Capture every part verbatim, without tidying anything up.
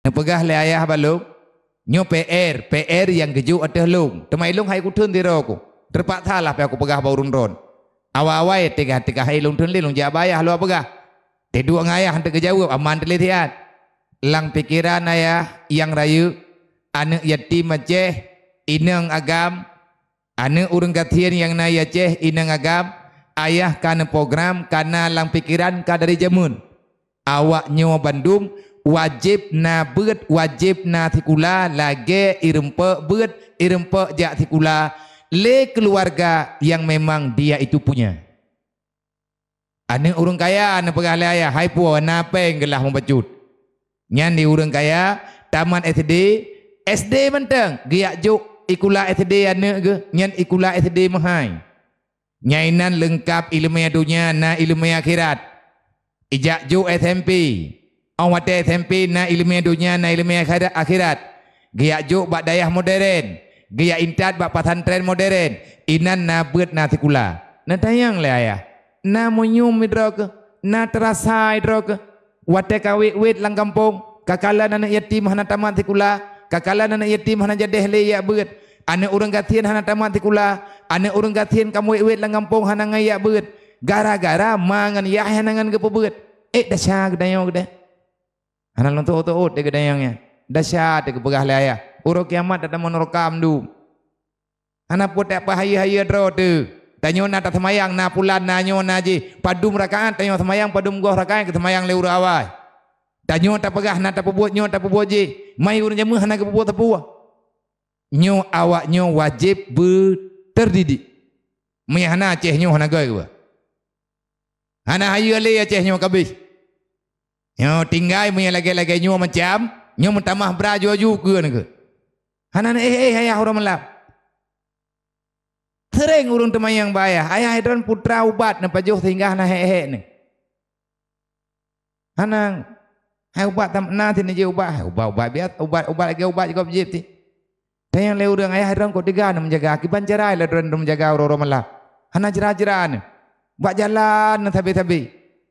Neupeugah lé ayah bak lôn, "Nyoe P R, P R nyang geujok ateueh lôn. Teuma ilôn hai kutheun sidroe ku. Teupaksa lah pih aku peugah bak ureuëng droen. Awai-awai teugah-teugah hai lôn theun lé lôn jak bak ayah lôn peugah." Teuduek ngon ayah hana geujaweueb, aman teulisiat. Lam pikeran ayah nyang rayeuk, aneuëk yatim Aceh, inong agam, aneuëk ureuëng gasien nyang na i Aceh, inong agam, ayah ka neuprogram, ka na lam pikeran ka dari jameun. Awak nyoe bandum wajéb na beuet, wajéb na sikula lagée ireumpok beuet, ireumpok jak sikula lé keuluwarga nyang memang dia itu punya. Aneuëk ureuëng kaya neupeugah lé ayah, "Hai po, na péng geulah mubacut." Nyan di ureuëng kaya, tamat S D, S D mantong geujak jok sikula S D aneuëk geuh, nyan sikula S D meuhai. Nyan inan leungkab iéleumé donya na iéleumé akhirat. Ijak jok S M P. Óh watée S M P na iéleumé donya na iéleumé akhira-, akhirat. Geujak jok bak dayah modern. Geujak intat bak pesantren modern. Inan na beuet na sikula. Neutanyong lé ayah, "Na meunyum droe keuh? Na teurasa droe keuh?" Watée ka wét-wét lam gampông, ka kalon aneuëk yatim hana tamat sikula, ka kalon aneuëk yatim hana jadeh lé jak beuet, aneuëk ureuëng gasien hana tamat sikula, aneuëk ureuëng gasien ka wét-wét lam gampông hana ngon jak beuet, gara-gara ma ngon yah hana ngon geupeubeuet. Eh, desya geutanyoe keudeh. Hana lôn teuôt-teuôt di geutanyoe nyan. Desya teuh geupeugah lé ayah. Uroe kiamat tatamong neuraka mandum. Hana peue tapeuhayeue-hayeue droe teuh. Tanyoe na taseumayang, na pulan, na nyoe, na jih. Padum rakaat tanyoe seumayang, padum goh rakaat geuseumayang lé ureuëng awai. Tanyoe tapeugah na tapeubuet nyoe, tapeubuet jih. Mai ureuëng jameun hana geupeubuet sapeue. Nyoe awak nyoe wajéb beuteurdidik. Meunyo hana, Aceh nyoe hana göi keubah. Hana hayeue lé Aceh nyoe kabéh. Nyoe tinggai meunyo lagée-lagée nyoe macam, nyoe meutamah bra ju-aju keu nyoe. Hana neuéh-éh ayah uroe malam. Seuréng ureuëng teumanyong bak ayah, "Ayah, droen putra ubat neupajoh sehingga hana hék-hék nyoe." Hana, hai ubat tam na sini jih ubat, hai ubat-ubat biasa, ubat-ubat lagée ubat gob jieb ti. Tanyong lé ureuëng, "Ayah, droen kok teuga neumeujaga, kiban cara lé droen neumeujaga uroe-uroe malam?" Hana jra-jra nyoe. Bak jalan nyoe sabe-sabe.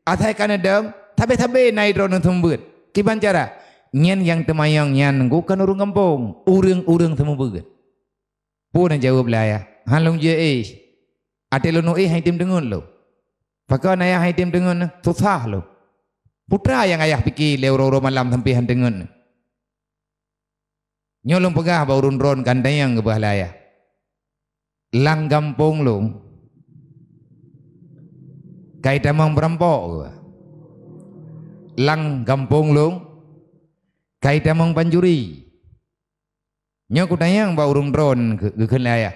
Asai ka neudong, sabe-sabe na droen neuseumeubeuet. Kiban cara? Nyan nyang teumanyong nyan kon ureuëng gampông, ureuëng-ureuëng seumeubeuet. Peue neujaweueb lé ayah? "Han lôn jeuet éh. Até lôn éh han item deungon lôn." "Pakon ayah han item deungon? Susah lôn." Putra nyang ayah pike lé uroe-uroe malam sampoe han deungon. Nyoe lôn peugah bak ureuëng droen ka neutanyong geupeugah lé ayah. Lam gampông lôn ka itamong peurampok. Lam gampông lôn ka itamong pancuri. Nyoe kutanyong bak ureuëng droen geu-, geukheun lé ayah.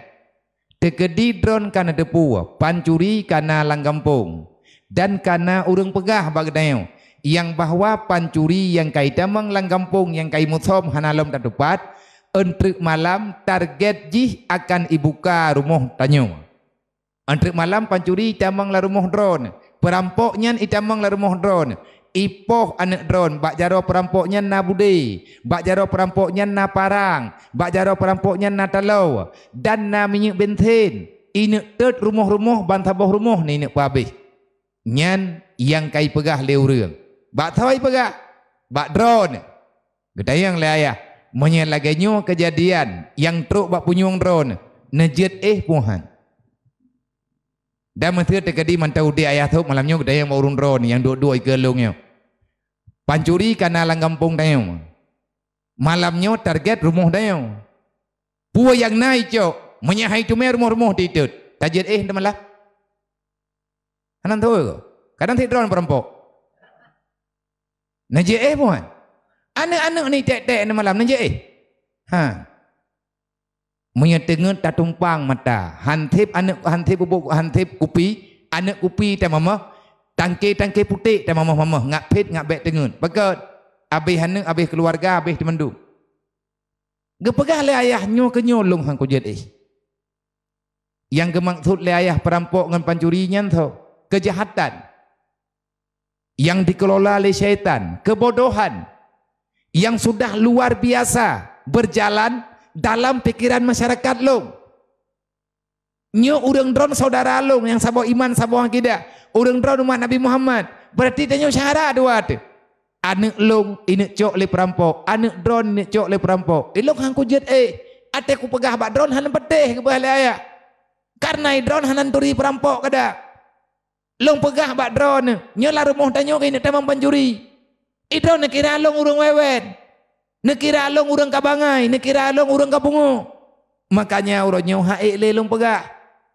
Teukeudi droen ka neuteupeue, pancuri ka na lam gampông, dan ka na ureuëng peugah bak geutanyoe, nyang bahwa pancuri nyang ka itamong lam gampông nyang ka imusöm hana lom tatupat, eunteuk malam target jih akan ibuka rumoh tanyoe. Eunteuk malam pancuri itamong lam rumoh droen, peurampok nyan itamong lam rumoh droen, ipoh aneuëk droen, bak jaroe peurampok nyan na budé, bak jaroe peurampok nyan na parang, bak jaroe peurampok nyan na taloe, dan na minyeuk bensin. Ineuk tot rumoh-rumoh, ban saboh rumoh nyan ineuk peuhabéh. Nyan nyang ka ipeugah lé ureuëng. Bak soe ipeugah? Bak droen. Geutanyong lé ayah, "Meunyoe lagée nyoe keujadian nyang trok bak punyueng droen, neujeuet éh peue han?" Dan meuseu teukeudi mantong udeb ayah sôk malam nyoe geutanyong bak ureuëng droen nyang duek-duek ikeue lôn nyoe. Pancuri ka na lam gampông tanyoe. Malam nyoe target rumoh tanyoe. Peue nyang na icok, meunyoe han iteumé rumoh-rumoh teutot, tajeuet éh teuma lah. Hana teupeue. Kadang sit droen peurampok. Neujeuet éh peue han? Aneuëk-aneuëk ni tek-tek ni malam neujeuet éh. Ha. Meunyoe teungeut tatumpang mata, han sép aneuëk, han sép bubuk, han sép kupi, aneuëk kupi tamamah, tangke-tangke putéh tamamah-mamah, ngat phét ngat bék teungeut. Pakon? Abéh aneuëk, abéh keuluwarga, abéh teumandum. Geupeugah lé ayah, "Nyoe keuh nyoe lôn han kujeuet éh." Nyang geumaksud lé ayah peurampok ngon pancuri nyan soe? Keujahatan. Nyang dikelola lé syaitan, keubodohan nyang sudah luar biasa beujalan dalam pikeran masyarakat lôn. Nyoe ureuëng droen syedara lôn nyang saboh iman, saboh akidah. Ureuëng droen umat Nabi Muhammad. Beurati tanyoe syedara dua teuh. Aneuk lôn ineuk cok lé peurampok, aneuk droeneuh ineuk cok lé peurampok. Ilôn han kujeuet éh, até kupeugah bak droeneuh hana patéh keubah lé ayah. Kareuna droeneuh hana turi peurampok keuda. Lôn peugah bak droeneuh, nyoe lam rumoh tanyoe keuneuk tamong pancuri. Droeneuh neukira lôn ureuëng wewen. Neukira lôn ureuëng ka bangai, neukira lôn ureuëng ka pungo. Makanya uroe nyoe han ék lé lôn peugah.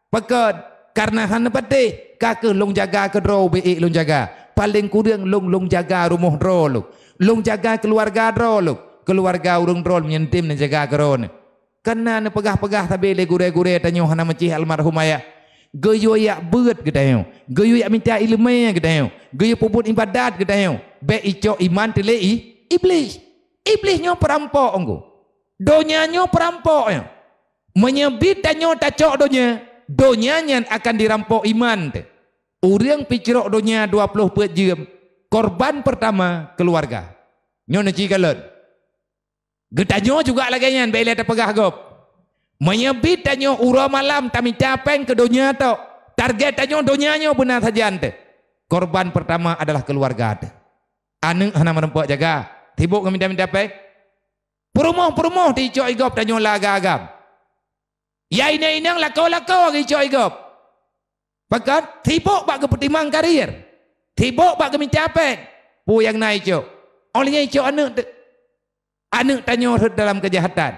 Pakon? Kareuna hana patéh, ka kheueh lôn jaga keudroe ubé ék lôn jaga. Paleng kureueng lôn, lôn jaga rumoh droe lôn. Lôn jaga keuluwarga droe lôn. Keuluwarga ureuëng droe lôn nyan tem neujaga keudroe. Kana neupeugah-peugah sabe lé gurée-gurée tanyoe hana meucih almarhum ayah. Geuyue yak beuet geutanyoe, geuyue yak mita iéleumé geutanyoe, geuyue peubuet iébadat geutanyoe. Bék icok iman teulé i Iblih. Iblih nyoe peurampok enggu. Donya nyoe peurampok nyoe. Meunyoe bit tanyoe tacok donya, donya nyan akan dirampok iman teuh. Ureuëng picrok donya dua ploh peuet jeuem, korban peurtama keuluwarga. Nyoe neuci kalon. Geutanyoe juga lagée nyan bék lé tapeugah gob. Meunyoe bit tanyoe uroe malam tamita péng keu donya tok, target tanyoe donya nyoe beuna sajan teuh. Korban peurtama adalah keuluwarga teuh. Aneuk hana meurumpok jaga, sibok ngon mita-mita péng. Peurumoh-peurumoh teuicok igob tanyoe lam agam-agam. Ya inong-inong lakoe-lakoe geuicok igob. Pakon? Sibok bak geupeutimang karier. Sibok bak geumita péng. Peue nyang na icok? Óh lheueh nyan icok aneuk teuh. Aneuk tanyoe rhot dalam keujahatan.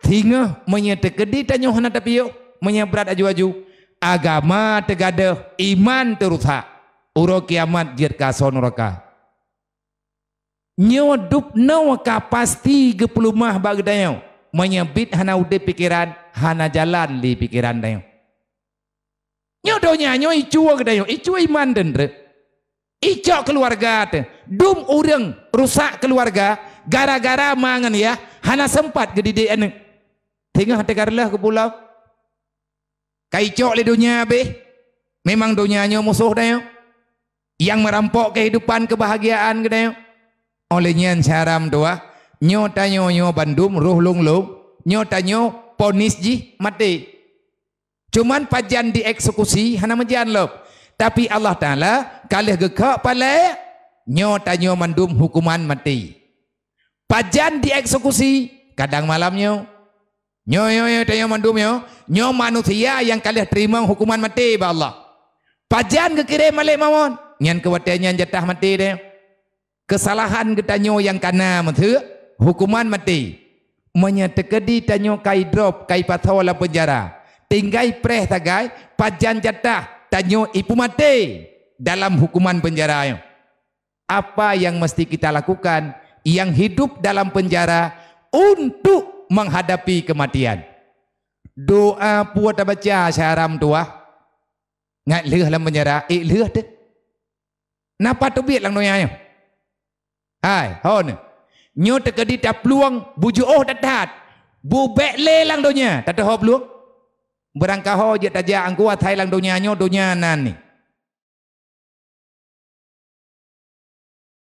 Singoh meunyoe teukeudi tanyoe hana tapiôh, meunyoe brat aju-aju, agama teugadôh, iman teurusak. Uroe kiamat jeuet keu asoe nuraka. Nyoe dubnoe ka pasti geupeuleumah bak geutanyoe, meunyoe bit hana udeb pikeran, hana jalan lé pikeran tanyoe. Nyoe donya nyoe icue geutanyoe, icue iman teuntreuk. Icok keuluwarga teuh, dum ureuëng rusak keuluwarga gara-gara ma ngon yah hana seumpat geudidik aneuk. Singoh teuka reuloh keu pulo. Ka icok lé donya abéh, memang donya nyoe musoh tanyoe, nyang meurampok keuhidupan keubahgiaan geutanyoe. Óh lheueh nyan syedara meutuwah, nyoe tanyoe nyoe bandum roh lôn-lôn, nyoe tanyoe ponis jih maté. Cuman pajan dieksekusi hana meujan lom, tapi Allah Taala ka lheueh geukheun palée nyoe tanyoe mandum huköman maté. Pajan dieksekusi? Kadang malam nyoe. Nyoe, nyoe, nyoe, tanyoe mandum nyoe, nyoe manusia nyang ka lheueh teurimong huköman maté bak Allah. Pajan geukirém malaikat maut? Nyan keu watée nyan jatah maté deh. Keusalahan geutanyoe nyang kana meuteuk huköman maté. Meunyoe teukeudi tanyoe ka idrop, ka ipasoe lam peunjara, tinggai preh sagai pajan jatah tanyoe ipeumaté dalam huköman peunjara nyoe. Apa yang mesti kita lakukan yang hidup dalam penjara untuk menghadapi kematian? Doa peue tabaca syedara meutuwah? Ngat lheueh lam peunjara, ék lheueh teuh. Napa teubiet lam donya nyoe? Hai, hon. Nyoe teukeudi taplueng bujoe that-that. Bubek lé lam donya, tateuho plueng. Beurangkaho jeuet tajak angku asai lam donya nyoe, donya nan ni.